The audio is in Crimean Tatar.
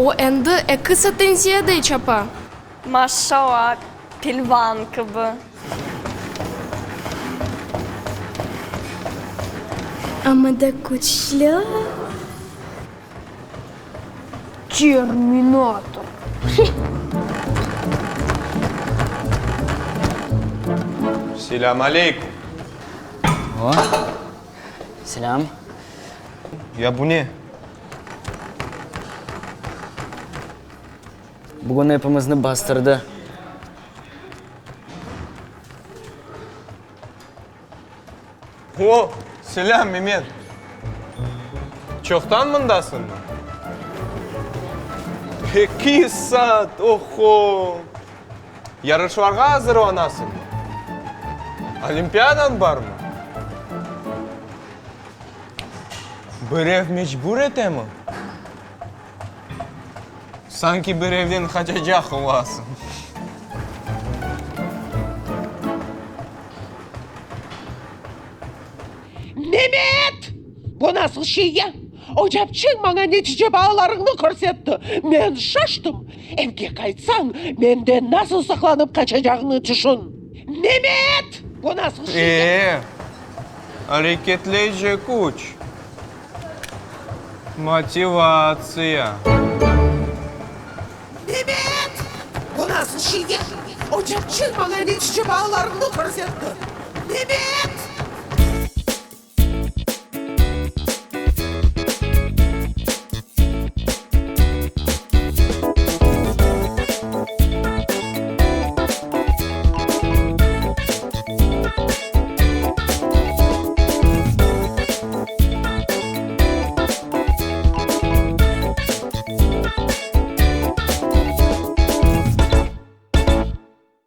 O endi eki saatten ziyade çapa. Maşşalla, pelvan kibi. Amma da küçlü. Terminator. Selâm aleyküm. O, selâm. Ya bu ne? Bugün epimizni bastırdı. O, selâm, Memet. Çoqtan mındasıñmı? Eki saat, oho! Yarışlarğa azırlanasıñmı? Olimpiadañ barmı? Birev mecbur etemi? Sanki birevden qaçacaq olasıñ. Memet! Bu nasıl şey ya? Ocapçeñ maña netice baalarıñnı körsetti. Men şaştım. Evge qaytsañ, menden nasıl saqlanıp qaçacağıñnı tüşün. Memet! Bu nasıl şey ya? E, areketleyici küç. Motivatsiya. Memet! Bu nasıl şey ya? Ocapçeñ maña netice baalarıñnı körsetti. Memet!